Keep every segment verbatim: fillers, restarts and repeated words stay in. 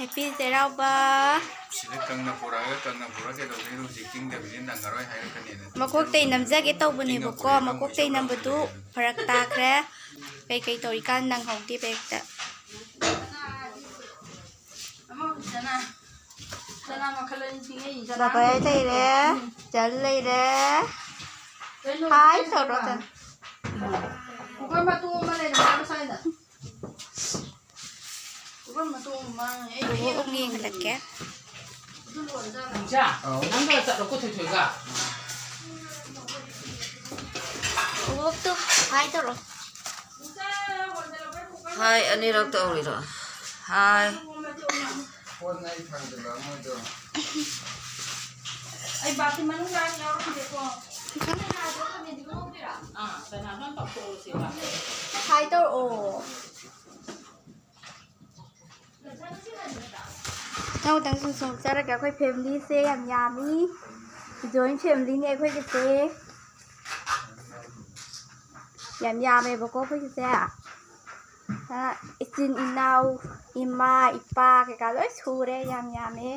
Happy ꯆꯩꯔꯥꯎꯕ꯫ ꯁꯤꯗ ꯀꯪꯅ ꯄꯨꯔꯛꯑꯒ, "ꯀꯪꯅ ꯄꯨꯔꯛꯑꯒ ꯀꯩꯗꯧꯗꯣꯏꯅꯣ? ꯍꯧꯖꯤꯛ ꯇꯤꯡꯗꯕꯤꯗ ꯅꯪꯉꯔꯣꯏ" ꯍꯥꯏꯔꯛꯀꯅꯦꯅ꯫ ꯃꯀꯣꯛꯇꯩ ꯅꯝꯖꯒꯦ ꯇꯧꯕꯅꯦꯕꯀꯣ, ꯇꯤꯡꯉ ꯄꯨꯔꯛꯑꯦ, ꯃꯀꯣꯛꯇꯩ ꯅꯝꯕꯗꯨ ꯐꯔꯛ ꯇꯥꯈ꯭ꯔꯦ꯫ ꯀꯩꯀꯩ ꯇꯧꯔꯤꯀꯥꯟ ꯅꯪꯍꯧꯗꯦꯕ ꯍꯦꯛꯇ꯫ ꯕꯕꯥꯏ ꯂꯩꯔꯦ, ꯆꯟ ꯂꯩꯔꯦ꯫ ꯀꯩꯅꯣ, ꯍꯥꯏ ꯀꯩꯅꯣ ꯇꯧꯔꯣ, ꯀꯩꯅꯣ꯫ ꯆꯟ꯫ ꯀꯨꯀꯔ ꯃꯇꯨꯝ ꯑꯃ ꯂꯩꯔꯝꯃꯦ ꯁ꯭ꯋꯥꯏꯗ꯫ ꯀꯨꯀꯔ ꯃꯇꯨꯝ ꯑꯃ ꯃꯥꯡꯉꯦ꯫ ꯑꯩ ꯕꯣꯕꯣꯛ ꯑꯃꯨꯛ ꯌꯦꯡꯍꯜꯂꯛꯀꯦ꯫ ꯑꯗꯨ ꯂꯣꯏꯔꯖꯥꯠꯂ? ꯏꯆꯥ, ꯅꯪꯒ ꯆꯠꯂꯣꯀꯣ ꯊꯣꯏꯊꯣꯏꯒ꯫ ꯕꯣꯕꯣꯛꯇꯨ ꯍꯥꯏ ꯇꯧꯔꯣ꯫ ꯍꯥꯏ ꯑꯅꯤꯔꯛ ꯇꯧꯔꯤꯔꯣ? ꯍꯥꯏ꯫ ꯑꯩ ꯕꯥꯇꯤꯟ ꯃꯅꯨꯡꯗ ꯌꯥꯎꯔꯝꯗꯦꯀꯣ꯫ ꯍꯥꯏ ꯇꯧꯔꯛꯑꯣ꯫ ꯃꯊꯪ ꯃꯊꯪ ꯁꯨꯝ ꯁꯨꯝ ꯆꯠꯂꯒꯦ꯫ ꯑꯩꯈꯣꯏ ꯐꯦꯃꯤꯂꯤꯁꯦ ꯌꯥꯝ ꯌꯥꯝꯃꯤ꯫ ꯖꯣꯏꯟ ꯐꯦꯃꯤꯂꯤꯅꯦ ꯑꯩꯈꯣꯏꯒꯤꯁꯦ꯫ ꯌꯥꯝ ꯌꯥꯝꯃꯦꯕꯀꯣ ꯑꯩꯈꯣꯏꯒꯤꯁꯦ꯫ ꯑ, ꯏꯆꯤꯟ ꯏꯅꯥꯎ, ꯏꯃꯥ, ꯏꯄꯥ ꯀꯩꯀꯥ ꯂꯣꯏ ꯁꯨꯔꯦ, ꯌꯥꯝ ꯌꯥꯝꯃꯦ꯫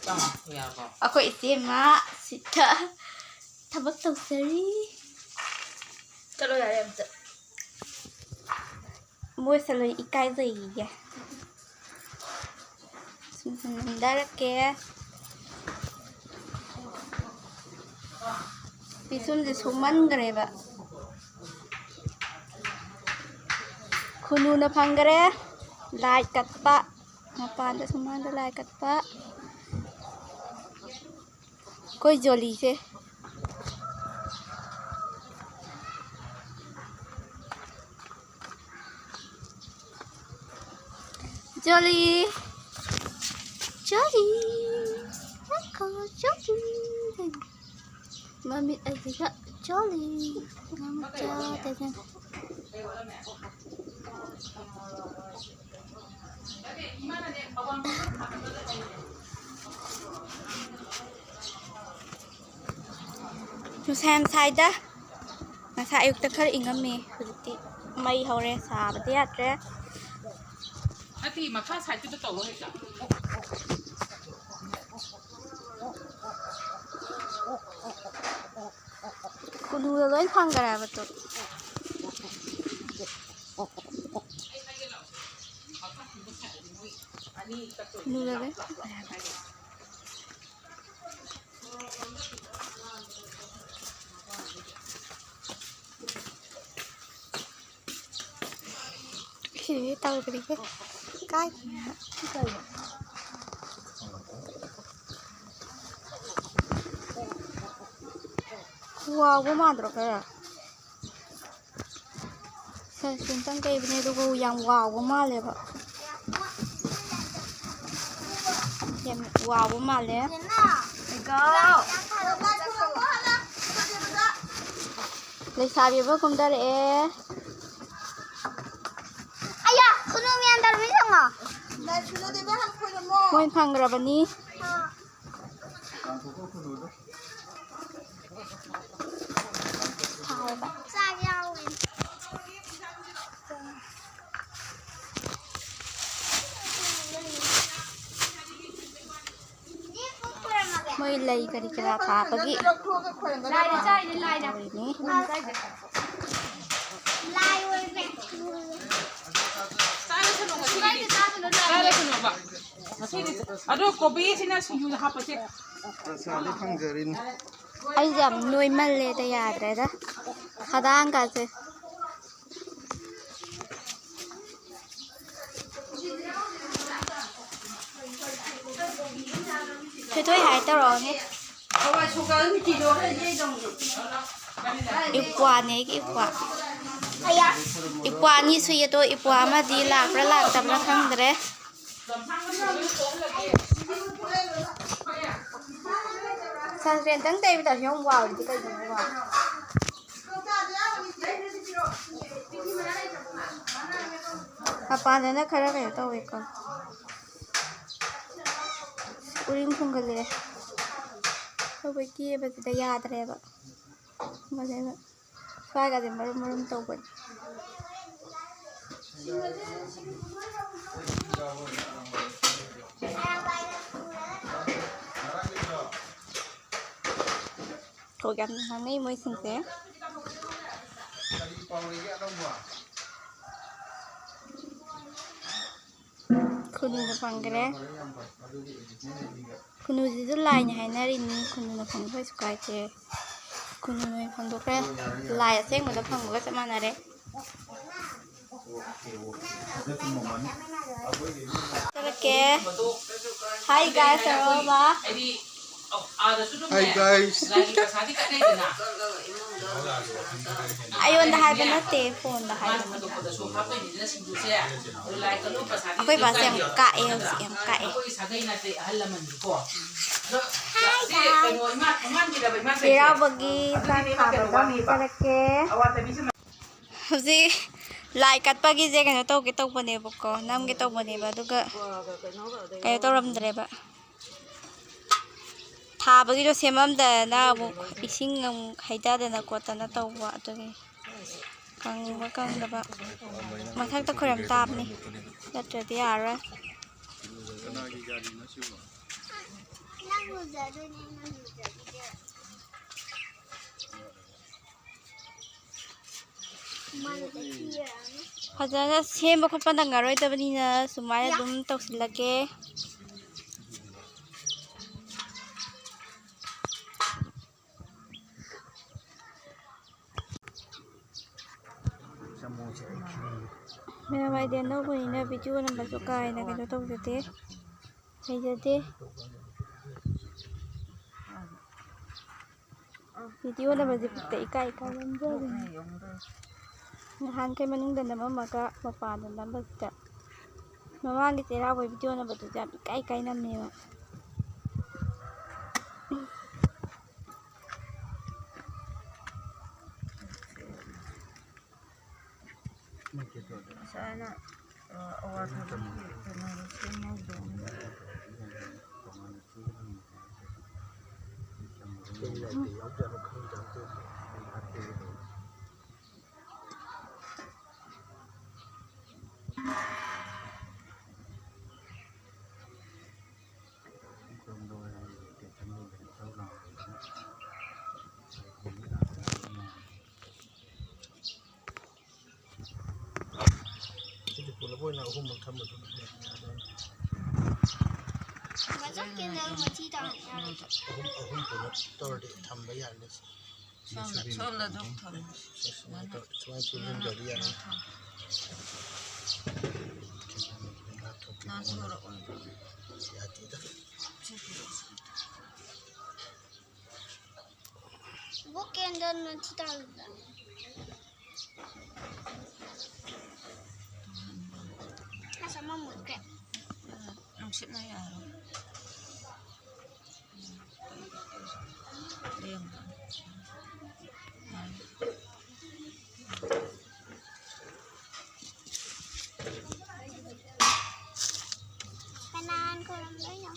ꯆꯪꯉꯣ, ꯌꯥꯔꯕꯣ? ꯑꯩꯈꯣꯏ ꯏꯆꯦꯃ ꯁꯤꯗ ꯊꯕꯛ ꯇꯧꯖꯔꯤ꯫ ꯆꯠꯂꯣ ꯌꯥꯔꯦ ꯑꯝꯇ꯫ ꯃꯣꯏꯁꯦ ꯂꯣꯏ ꯏꯀꯥꯏꯖꯩꯌꯦ꯫ ꯁꯨꯝ ꯁꯨꯝ ꯅꯝꯊꯔꯛꯀꯦ꯫ ꯄꯤꯁꯨꯝꯁꯦ ꯁꯨꯃꯟꯈ꯭ꯔꯦꯕ꯫ ꯈꯨꯅꯨꯅ ꯐꯪꯈꯔꯦ꯫ ꯂꯥꯏ ꯀꯠꯄ꯫ ꯃꯄꯥꯟꯗ ꯁꯨꯃꯥꯡꯗ ꯂꯥꯏ ꯀꯠꯄ꯫ ꯑꯩꯈꯣꯏ ꯖꯣꯂꯤꯁꯦ꯫ ꯖꯣꯂꯤ꯫ ꯖꯣꯂꯤ꯫ ꯉꯥꯏꯈꯣ, ꯖꯣꯂꯤ꯫ ꯃꯃꯤꯠ ꯑꯁꯤꯒ ꯖꯣꯂꯤ꯫ ꯉꯥꯃꯨꯛꯆꯥ ꯇꯩꯖꯪ꯫ ꯅꯨꯡꯁꯥ ꯌꯥꯝ ꯁꯥꯏꯗ꯫ ꯉꯁꯥꯏ ꯑꯌꯨꯛꯇ ꯈꯔ ꯏꯪꯉꯝꯃꯤ, ꯍꯧꯖꯤꯛꯇꯤ ꯃꯩ ꯍꯧꯔꯦ, ꯁꯥꯕꯗꯤ ꯌꯥꯗ꯭ꯔꯦ꯫ ꯅꯠꯇꯦ, ꯃꯈꯥ ꯁꯥꯏꯠꯇꯨꯗ ꯇꯧꯔꯣ ꯍꯦꯛꯇ꯫ ꯀꯨꯂꯨꯗ ꯂꯣꯏ ꯐꯪꯈ꯭ꯔꯦ ꯍꯥꯏꯕ ꯇꯣ꯫ ꯀꯨꯂꯨꯗ ꯂꯣꯏ ꯐꯪꯈ꯭ꯔꯦ ꯍꯥꯏꯕ꯫ ꯁꯤꯗꯤ ꯇꯧꯗ꯭ꯔꯤꯍꯦ꯫ ꯀꯥꯏ? ꯋꯥꯎꯕ ꯃꯥꯟꯗ꯭ꯔꯣ ꯈꯔ? Sunscreen ꯇꯪ ꯇꯩꯕꯅꯦ, ꯑꯗꯨꯒ ꯌꯥꯝ ꯋꯥꯎꯕ ꯃꯥꯜꯂꯦꯕ꯫ ꯌꯥꯝ ꯋꯥꯎꯕ ꯃꯥꯜꯂꯦ꯫ ꯂꯩꯁꯥꯕꯤ ꯑꯃ ꯀꯨꯝꯊꯔꯛꯑꯦ꯫ ꯑꯌꯥ, ꯈꯨꯅꯨ ꯃꯌꯥꯝ ꯇꯧꯔꯤꯁꯦ ꯌꯦꯡꯉꯣ꯫ ꯃꯣꯏ ꯐꯪꯈ꯭ꯔꯕꯅꯤ꯫ ꯍꯥꯎꯕ꯫ ꯆꯥꯛ ꯌꯥꯎꯋꯦ꯫ ꯃꯣꯏ ꯂꯩ ꯀꯔꯤ ꯀꯔꯥ ꯊꯥꯕꯒꯤ ꯂꯥꯏꯗ ꯆꯥꯏꯅꯦ, ꯂꯥꯏꯗ꯫ ꯇꯧꯔꯤꯅꯤ꯫ ꯂꯥꯏ ꯑꯣꯏꯕ꯫ ꯆꯥꯔꯁꯅꯨ ꯉꯁꯤꯒꯤꯗꯤ꯫ ꯆꯥꯔꯁꯅꯨꯕ꯫ ꯉꯁꯤꯗꯤ꯫ ꯑꯗꯣ ꯀꯣꯕꯤꯁꯤꯅ ꯁꯤꯡꯖꯨꯗ ꯍꯥꯞꯄꯁꯦ꯫ ꯄ꯭ꯔꯁꯥꯗꯤ ꯐꯪꯖꯔꯤꯅꯤ꯫ ꯑꯩꯁꯦ ꯌꯥꯝ ꯅꯣꯏꯃꯜꯂꯦꯗ, ꯌꯥꯗ꯭ꯔꯦꯗ꯫ ꯈꯗꯥꯡꯒꯁꯦ꯫ ꯊꯣꯏꯊꯣꯏ ꯍꯥꯏ ꯇꯧꯔꯛꯑꯣꯅꯦ꯫ ꯏꯄ꯭ꯋꯥꯅꯦ ꯑꯩꯒꯤ ꯏꯄ꯭ꯋꯥ꯫ ꯏꯄ꯭ꯋꯥ ꯑꯅꯤ ꯁꯨꯏ ꯑꯗꯣ, ꯏꯄ꯭ꯋꯥ ꯑꯃꯗꯤ ꯂꯥꯛꯄ꯭ꯔꯥ ꯂꯥꯛꯇꯕ꯭ꯔꯥ ꯈꯪꯗ꯭ꯔꯦ꯫ Sunscreen ꯇꯪ ꯇꯩꯕꯗ ꯑꯁꯨꯛ ꯌꯥꯝ ꯋꯥꯎꯔꯤꯗꯤ ꯀꯩꯒꯤꯅꯣꯕ? ꯃꯄꯥꯟꯗꯅ ꯈꯔ ꯀꯩꯅꯣ ꯇꯧꯋꯦꯀꯣ꯫ ꯎꯔꯤꯡ ꯊꯨꯡꯒꯜꯂꯛꯑꯦ꯫ ꯑꯩꯈꯣꯏ ꯀꯦꯕꯁꯤꯗ ꯌꯥꯗ꯭ꯔꯦꯕ꯫ ꯊꯨꯡꯒꯜꯂꯦꯕ꯫ ꯁ꯭ꯋꯥꯏꯒꯁꯦ ꯃꯔꯨꯝ ꯃꯔꯨꯝ ꯇꯧꯕꯅꯤ꯫ ꯀꯣꯛ ꯌꯥꯝ ꯉꯥꯡꯅꯩ ꯃꯣꯏꯁꯤꯡꯁꯦ꯫ ꯈꯨꯅꯨꯅ ꯐꯪꯈ꯭ꯔꯦ꯫ ꯈꯨꯅꯨꯁꯤꯁꯨ ꯂꯥꯏꯅꯤ ꯍꯥꯏꯅꯔꯤꯅꯤ꯫ ꯈꯨꯅꯨꯅ ꯐꯪꯕ ꯀꯩꯁꯨ ꯀꯥꯏꯗꯦ꯫ ꯈꯨꯅꯨꯅ ꯑꯣꯏꯅ ꯐꯪꯗꯣꯛꯈ꯭ꯔꯦ꯫ ꯂꯥꯏ ꯑꯁꯦꯡꯕꯗ ꯐꯪꯕꯒ ꯆꯞ ꯃꯥꯟꯅꯔꯦ꯫ ꯆꯠꯂꯛꯀꯦ꯫ Hi guys, ꯇꯧꯔꯛꯑꯣꯕ꯫ Hi guys. ꯑꯩꯉꯣꯟꯗ ꯍꯥꯏꯕ ꯅꯠꯇꯦ, ꯐꯣꯟꯗ ꯍꯥꯏꯕꯅꯦ꯫ ꯑꯩꯈꯣꯏ ꯕꯥꯁꯦ ꯌꯥꯝ ꯀꯥꯛꯑꯦ ꯍꯧꯖꯤꯛ, ꯌꯥꯝ ꯀꯥꯛꯑꯦ꯫ ꯆꯩꯔꯥꯎꯕꯒꯤ ꯆꯥꯛ ꯊꯥꯕꯗ ꯑꯃꯨꯛ ꯆꯠꯂꯛꯀꯦ꯫ ꯍꯧꯖꯤꯛ ꯂꯥꯏ ꯀꯠꯄꯒꯤꯁꯦ ꯀꯩꯅꯣ ꯇꯧꯒꯦ ꯇꯧꯕꯅꯦꯕꯀꯣ, ꯅꯝꯒꯦ ꯇꯧꯕꯅꯦꯕ, ꯑꯗꯨꯒ ꯀꯩꯅꯣ ꯇꯧꯔꯝꯗ꯭ꯔꯦꯕ꯫ ꯊꯥꯕꯒꯤꯗꯣ ꯁꯦꯝꯃꯝꯗꯅ ꯑꯃꯨꯛ ꯏꯁꯤꯡ ꯑꯃꯨꯛ ꯍꯩꯊꯗꯅ ꯈꯣꯠꯇꯅ ꯇꯧꯕ, ꯑꯗꯨꯒꯤ ꯀꯪꯕ ꯀꯪꯗꯕ ꯃꯊꯛꯇ ꯈꯣꯏꯔꯝ ꯇꯥꯕꯅꯤ, ꯅꯠꯇ꯭ꯔꯗꯤ ꯌꯥꯔꯔꯣꯏ꯫ ꯐꯖꯅ ꯁꯦꯝꯕ ꯈꯣꯠꯄ ꯅꯪꯉꯔꯣꯏꯗꯕꯅꯤꯅ ꯁꯨꯃꯥꯏꯅ ꯑꯗꯨꯝ ꯇꯧꯁꯤꯜꯂꯒꯦ꯫ ꯃꯌꯥꯝ ꯑꯥꯏꯗꯤꯌꯥ ꯑꯅꯧꯕꯅꯤꯅ ꯚꯤꯗꯤꯑꯣ ꯅꯝꯕꯁꯨ ꯀꯥ ꯍꯦꯟꯅ ꯀꯩꯅꯣ ꯇꯧꯖꯗꯦ, ꯍꯩꯖꯗꯦ꯫ ꯚꯤꯗꯤꯑꯣ ꯅꯝꯕꯁꯦ ꯕꯤꯠꯇ ꯏꯀꯥꯏ ꯏꯀꯥꯏ ꯅꯝꯖꯕꯅꯤ꯫ ꯅꯍꯥꯟꯈꯩ ꯃꯅꯨꯡꯗ ꯅꯝꯃꯝꯃꯒ ꯃꯄꯥꯟꯗ ꯅꯝꯕꯁꯤꯗ, ꯃꯃꯥꯡꯒꯤ ꯆꯩꯔꯥꯎꯕꯒꯤ ꯚꯤꯗꯤꯑꯣ ꯅꯝꯕꯗꯨꯁꯨ ꯌꯥꯝ ꯏꯀꯥꯏ ꯏꯀꯥꯏ ꯅꯝꯃꯦꯕ꯫ ꯉꯁꯥꯏꯅ, ꯑ, ꯑꯋꯥꯊꯕꯤꯒꯤ ꯀꯩꯅꯣꯗꯣ ꯁꯦꯝꯍꯧꯗꯕꯅꯤ꯫ ꯑꯩꯈꯣꯏꯅ ꯑꯍꯨꯝꯃꯛ ꯊꯝꯕꯗꯨꯅ ꯍꯦꯟꯅ ꯌꯥꯗꯣꯏꯅꯤ꯫ ꯃꯊꯛꯀꯤꯗ ꯃꯊꯤ ꯇꯥꯍꯟ ꯌꯥꯔꯣꯏꯗ꯭ꯔꯣ? ꯑꯍꯨꯝ, ꯑꯍꯨꯝ ꯄꯨꯂꯞ ꯇꯧꯔꯗꯤ ꯊꯝꯕ ꯌꯥꯔꯅꯤ꯫ ꯁꯣꯝꯗ, ꯁꯣꯝꯗ ꯑꯗꯨꯝ ꯊꯝꯃꯣ꯫ ꯁꯨꯃꯥꯏꯅ ꯇꯧ-, ꯁꯨꯃꯥꯏꯅ ꯄꯨꯟꯁꯤꯟꯗ꯭ꯔꯗꯤ ꯌꯥꯔꯅꯤ꯫ ꯊꯝꯃꯣ꯫ ꯅꯥꯟꯊꯣꯛꯑꯣ꯫ ꯌꯥꯗꯦꯗ꯫ ꯁꯤ ꯄꯤꯔꯛꯑꯣ꯫ ꯕꯣꯛ ꯀꯦꯟꯗꯜ ꯃꯊꯤ ꯇꯥꯍꯟꯕ꯫ ꯑꯁ, ꯑꯃ ꯃꯨꯠꯈ꯭ꯔꯦ꯫ ꯅꯨꯡꯁꯤꯠꯅ ꯌꯥꯔꯣꯏ꯫ ꯂꯦꯡꯕ꯫ ꯀꯅꯥꯅ ꯈꯣꯏꯔꯝꯗꯣꯏꯅꯣ?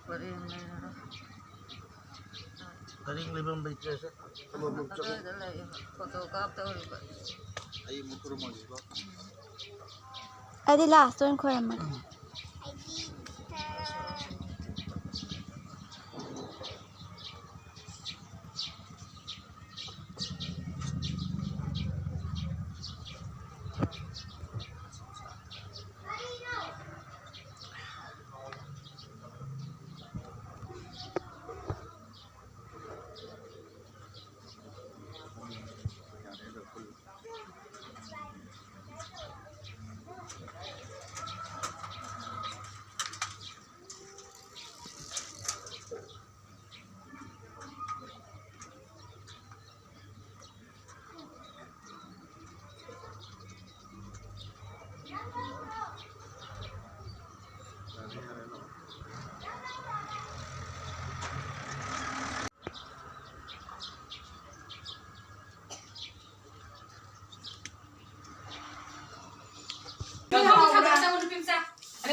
ꯄꯔꯦꯡ ꯂꯩꯔꯔꯣꯏ꯫ ꯄꯔꯦꯡ ꯂꯩꯐꯝ ꯂꯩꯇ꯭ꯔꯦꯁꯦ꯫ ꯑꯃꯃꯝ ꯆꯠꯂꯣ꯫ ꯑꯗꯨꯋꯥꯏꯗ ꯂꯩꯌꯦꯕ, ꯐꯣꯇꯣ ꯀꯥꯞꯇꯧꯔꯤꯕ꯫ ꯑꯩ ꯑꯃꯨꯛ ꯈꯨꯔꯨꯝꯃꯒꯦꯀꯣ꯫ ꯑꯩꯗꯤ ꯂꯥꯁꯇ ꯑꯣꯏꯅ ꯈꯣꯏꯔꯝꯃꯒꯦ꯫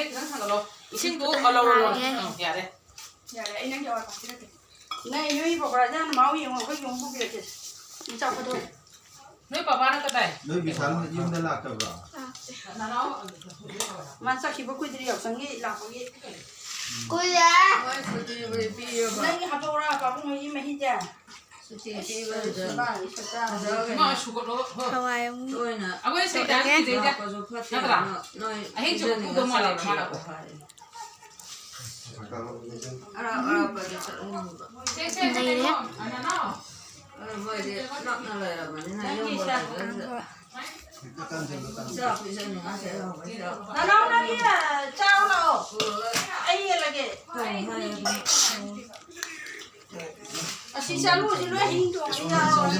ꯈꯤꯇꯪ ꯊꯥꯡꯒꯠꯂꯣ꯫ ꯏꯁꯤꯡꯗꯣ ꯂꯧꯔꯣ, ꯂꯧꯔꯣ꯫ ꯌꯥꯔꯦ꯫ ꯑꯪ, ꯌꯥꯔꯦ꯫ ꯑꯩ ꯅꯪꯒꯤ ꯑꯋꯥꯠꯄ ꯄꯤꯔꯛꯀꯦ꯫ ꯅꯪ ꯅꯣꯏ ꯄꯀꯣꯔꯥꯁꯦ ꯍꯥꯟꯅ ꯃꯍꯥꯎ ꯌꯦꯡꯉꯣ, ꯑꯩꯈꯣꯏꯒꯤ ꯑꯃꯨꯛ ꯄꯨꯕꯤꯔꯛꯀꯦ꯫ ꯏꯆꯥꯄꯣꯠꯇꯣ꯫ ꯅꯣꯏ ꯄꯄꯥꯅ ꯀꯗꯥꯏ? ꯅꯣꯏ ꯕꯤꯁꯥꯜ ꯌꯨꯝꯗ ꯂꯥꯛꯇꯕ꯭ꯔꯣ? ꯅꯅꯥꯎ꯫ ꯃꯥ ꯆꯠꯈꯤꯕ ꯀꯨꯏꯗ꯭ꯔꯤ, ꯌꯥꯎꯁꯪꯒꯤ ꯂꯥꯛꯄꯒꯤ꯫ ꯀꯨꯏꯔꯦ꯫ ꯍꯣꯏ, ꯁꯨꯇꯤꯕꯨꯗꯤ ꯄꯤꯌꯦꯕ꯫ ꯅꯪꯒꯤ ꯍꯥꯞꯄꯛꯎꯔꯥ, ꯄꯥꯕꯨꯡ ꯍꯣꯏꯒꯤ ꯃꯍꯤꯁꯦ? ꯁꯨꯇꯤ ꯄꯤꯕꯗꯨꯗ ꯁꯨꯃꯥꯡꯒꯤ ꯁꯛꯇꯥ꯫ ꯃꯥ ꯁꯨꯒꯠꯂꯣ, ꯍꯣꯏ꯫ ꯍꯋꯥꯏ ꯑꯃꯨꯛ ꯇꯣꯏꯅ ꯑꯩꯈꯣꯏ ꯁꯩꯗꯥ ꯇꯧꯔꯒꯦ꯫ ꯀꯤꯖꯩꯗ꯫ ꯂꯥꯛꯄꯁꯨ ꯐꯠꯇꯦ꯫ ꯅꯠꯇ꯭ꯔꯥ? ꯅꯣꯏ ꯑꯍꯤꯡ ꯆꯨꯞꯄ ꯄꯤꯖꯅꯤꯡꯉꯥꯏ ꯐꯨꯗꯧ ꯃꯥꯜꯂꯦꯕ ꯃꯥꯅ꯫ ꯆꯥꯔꯛꯑꯣ ꯍꯥꯏꯔꯦ꯫ ꯑꯔꯥꯞ ꯑꯔꯥꯞꯄꯗ ꯆꯠꯍꯟꯅꯤꯡꯕ꯫ ꯁꯦ, ꯁꯦ, ꯁꯦ, ꯂꯩꯔꯦ꯫ ꯀꯩꯅꯣ, ꯅꯅꯥꯎ꯫ ꯑ, ꯃꯣꯏꯗꯤ ꯅꯛꯅ ꯂꯩꯔꯕꯅꯤꯅ ꯅꯪꯒꯤ ꯌꯨꯝ ꯏꯆꯥ꯫ ꯃꯅꯥꯛꯇ ꯆꯥꯛ ꯄꯤꯖꯅꯤꯡꯉꯥꯏ ꯆꯠꯍꯧꯕ ꯏꯆꯥ꯫ ꯅꯅꯥꯎ, ꯅꯪꯒꯤ ꯆꯥꯎ ꯂꯥꯛꯑꯣ꯫ ꯄꯨꯔꯒ ꯑꯩ ꯌꯦꯜꯂꯒꯦ꯫ ꯊꯣꯡ ꯍꯥꯏꯔꯒ꯫ ꯑꯁꯤ ꯆꯔꯨꯁꯤ ꯂꯣꯏ ꯍꯤꯡ ꯇꯣꯡꯉꯤ ꯌꯥꯔꯣꯏ꯫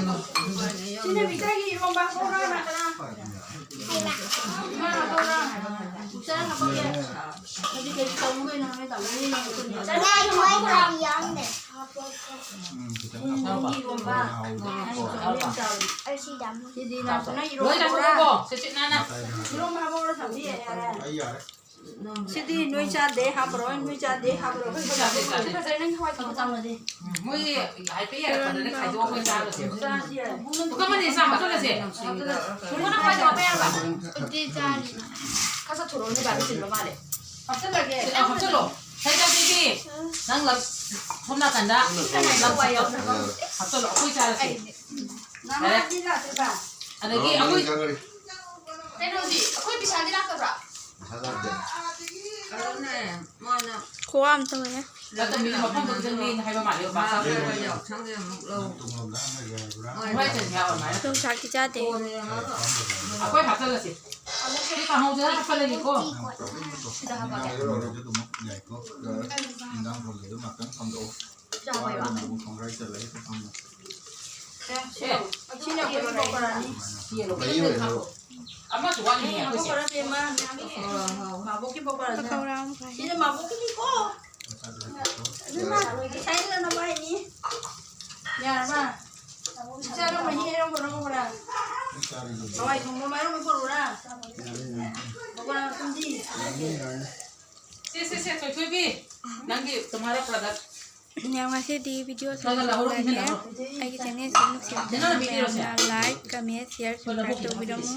ꯁꯤꯅ ꯃꯤꯇꯔꯒꯤ ꯏꯔꯣꯝꯕ ꯍꯧꯔ ꯉꯥꯛꯇꯅ꯫ ꯏꯃꯥ ꯍꯧꯔ꯫ ꯃꯤꯇꯔ ꯍꯥꯞꯄꯛꯀꯦ꯫ ꯍꯧꯖꯤꯛ ꯀꯔꯤ ꯇꯧꯗꯣꯏꯅꯣ ꯍꯥꯏ ꯇꯧꯗꯣꯏꯅꯣ꯫ ꯉꯥꯏꯈꯣ, ꯑꯩ ꯈꯔ ꯌꯥꯎꯔꯝꯃꯦ꯫ ꯎꯝ, ꯈꯤꯇꯪ ꯍꯥꯞꯄꯣ꯫ ꯏꯔꯣꯝꯕ꯫ ꯍꯥꯎꯕꯅꯦ꯫ ꯑꯩ ꯆꯥꯎꯔꯦ꯫ ꯑꯩ ꯁꯤ ꯌꯥꯝ ꯁꯤꯗꯤ ꯅꯥꯎꯆꯥꯅ ꯂꯣꯏ ꯏꯔꯣꯝꯕ ꯆꯥꯊꯣꯛꯑꯣ, ꯍꯧꯔ꯫ ꯁꯦ, ꯁꯦ, ꯅꯥꯟꯅ꯫ ꯏꯔꯣꯝꯕ ꯍꯥꯞꯄ ꯍꯧꯔ ꯊꯝꯕꯤ ꯌꯥꯏ, ꯌꯥꯔꯦ꯫ ꯑꯩ ꯌꯥꯔꯦ꯫ ꯁꯤꯗꯤ ꯅꯣꯏ ꯆꯥꯗꯦ ꯍꯥꯞꯄꯔꯣꯏ, ꯅꯣꯏ ꯆꯥꯗꯦ ꯍꯥꯞꯄꯔꯣꯏ꯫ ꯑꯩꯈꯣꯏ ꯆꯥꯗꯦ, ꯆꯥꯗꯦ꯫ ꯐꯖꯩ, ꯅꯪ ꯍꯋꯥꯏ ꯊꯣꯡꯕ ꯆꯥꯔꯨꯔꯗꯤ꯫ ꯃꯣꯏ ꯍꯥꯏꯐꯦꯠ ꯌꯥꯔꯛꯄꯗꯅꯦ ꯈꯥꯏꯗꯣꯛꯑꯒ ꯑꯩꯈꯣꯏ ꯆꯥꯔꯨꯁꯦ꯫ ꯆꯥꯁꯤ ꯌꯥꯏ꯫ ꯄꯨꯈꯝ ꯑꯅꯤ ꯆꯥ ꯍꯥꯞꯆꯜꯂꯁꯦ꯫ ꯍꯥꯞꯆꯜꯂꯁꯦ꯫ ꯊꯣꯡꯕꯅ ꯈ꯭ꯋꯥꯏ ꯆꯥꯎꯕ ꯌꯥꯔꯕ? ꯑꯗꯨꯗꯤ ꯆꯥꯔꯤ꯫ ꯈꯔ ꯆꯠꯊꯣꯔꯛꯑꯣ, ꯅꯣꯏ ꯕꯥꯗꯣ ꯆꯤꯟꯕ ꯃꯥꯜꯂꯦ꯫ ꯍꯥꯞꯆꯜꯂꯒꯦ꯫ ꯑ, ꯍꯥꯞꯆꯜꯂꯣ꯫ ꯁꯩꯗꯥ ꯕꯦꯕꯤ, ꯅꯪ ꯂꯞ-, ꯁꯣꯝ ꯅꯥꯀꯟꯗ ꯂꯞ ꯍꯥꯞꯆꯜꯂꯣ꯫ ꯑꯩꯈꯣꯏ ꯆꯥꯔꯁꯦ꯫ ꯅꯃꯥꯗꯤ ꯂꯥꯛꯇ꯭ꯔꯤꯕ? ꯑꯗꯒꯤ ꯑꯩꯈꯣꯏ ꯆꯪꯈ꯭ꯔꯦ꯫ ꯀꯩꯅꯣꯗꯤ, ꯑꯩꯈꯣꯏ ꯕꯤꯁꯥꯜꯗꯤ ꯂꯥꯛꯇꯕ꯭ꯔꯥ? ꯕꯤꯁꯥꯜ ꯂꯥꯛꯇꯦ꯫ ꯑꯗꯨꯅꯦ, ꯃꯣꯏꯅ ꯈꯨꯋꯥ ꯑꯃ ꯇꯧꯋꯦ꯫ ꯅꯠꯇꯦ, ꯃꯤ ꯃꯐꯝꯗꯣ ꯈꯤꯇꯪ ꯂꯦꯡꯉꯦ ꯍꯥꯏꯕ ꯃꯥꯜꯂꯦ, ꯃꯥ ꯆꯥꯛ ꯂꯣꯏꯔꯒ ꯌꯥꯎꯁꯪꯗꯤ ꯑꯃꯨꯛ ꯂꯧ꯫ ꯃꯣꯏ ꯆꯠꯅꯤ ꯍꯥꯏꯕ ꯑꯗꯨꯃꯥꯏꯅ꯫ ꯌꯣꯡꯆꯥꯛꯀꯤ ꯆꯥꯗꯦ꯫ ꯀꯣꯟꯅ ꯌꯦꯡꯉꯒ꯫ ꯑꯩꯈꯣꯏ ꯍꯥꯞꯆꯜꯂꯁꯤ꯫ ꯁꯤ ꯀꯥꯡꯍꯧꯁꯤꯗ ꯍꯥꯞꯆꯜꯂꯒꯦꯀꯣ꯫ ꯁꯤꯗ ꯍꯥꯞꯄꯛꯑꯒꯦ꯫ ꯌꯥꯏꯀꯣ꯫ ꯏꯟꯖꯥꯡ ꯊꯣꯡꯕꯗꯣ ꯉꯥꯛꯇꯪ ꯊꯝꯗꯣꯛꯑꯣ꯫ ꯆꯥꯎꯋꯦꯕ꯫ ꯋꯥꯔꯒꯅ ꯑꯃꯨꯛ ꯈꯣꯡꯒ꯭ꯔꯥꯏ ꯆꯜꯂꯒ ꯍꯦꯛꯇ ꯐꯝꯃꯣ꯫ ꯁꯦ, ꯁꯤꯅ ꯑꯩꯈꯣꯏꯒꯤ ꯄꯀꯣꯔꯥꯅꯤ꯫ ꯁꯤ ꯌꯦꯜꯂꯣ꯫ ꯂꯩꯌꯦ, ꯂꯩꯌꯦ꯫ ꯑꯃꯁꯨ ꯋꯥꯠꯂꯤꯅꯦ ꯑꯩꯈꯣꯏꯁꯦ꯫ ꯄꯀꯣꯔꯥ ꯁꯦꯝꯃ꯫ ꯃꯥꯕꯣꯛꯀꯤ ꯄꯀꯣꯔꯥꯁꯦ꯫ ꯄꯀꯧꯔꯥ ꯑꯃ ꯐꯥꯏ꯫ ꯁꯤꯅ ꯃꯥꯕꯣꯛꯀꯤꯅꯤꯀꯣ꯫ ꯃꯁꯥꯗ ꯂꯩꯀꯣ꯫ ꯑꯗꯨꯅ ꯉꯁꯥꯏ ꯅꯝꯕ ꯍꯥꯏꯅꯤ꯫ ꯌꯥꯔꯕ? ꯏꯆꯥꯅ ꯃꯍꯤ ꯍꯩꯔꯝꯕ꯭ꯔꯣ ꯄꯀꯣꯔꯥ? ꯑꯩ ꯆꯥꯔꯤꯗꯨꯗꯤ꯫ ꯍꯋꯥꯏ ꯊꯣꯡꯕ ꯃꯔꯨꯝ ꯄꯨꯔꯛꯎꯔꯥ? ꯌꯥꯔꯦ, ꯌꯥꯔꯦ꯫ ꯄꯀꯣꯔꯥ ꯃꯇꯨꯝꯗꯤ? ꯌꯥꯔꯦ, ꯁꯦ ꯁꯦ ꯁꯦ ꯊꯣꯏꯊꯣꯏꯕꯤ, ꯅꯪꯒꯤ ꯇꯨꯝꯍꯥꯔꯥ ꯄ꯭ꯔꯗꯛ꯫ ꯌꯥꯝ ꯉꯁꯤꯗꯤ ꯚꯤꯗꯤꯑꯣꯁꯦ ꯂꯣꯏꯁꯤꯜꯂꯒꯦ꯫ ꯑꯩꯒꯤ ꯆꯦꯅꯦꯜꯁꯦ ꯅꯨꯡꯁꯤꯕꯤꯗꯨꯅ ꯃꯌꯥꯝꯅ ꯂꯥꯏꯛ, ꯀꯃꯦꯟ, ꯁꯤꯌꯔ, ꯁꯕꯁꯀ꯭ꯔꯥꯏꯕ ꯇꯧꯕꯤꯔꯝꯃꯨ꯫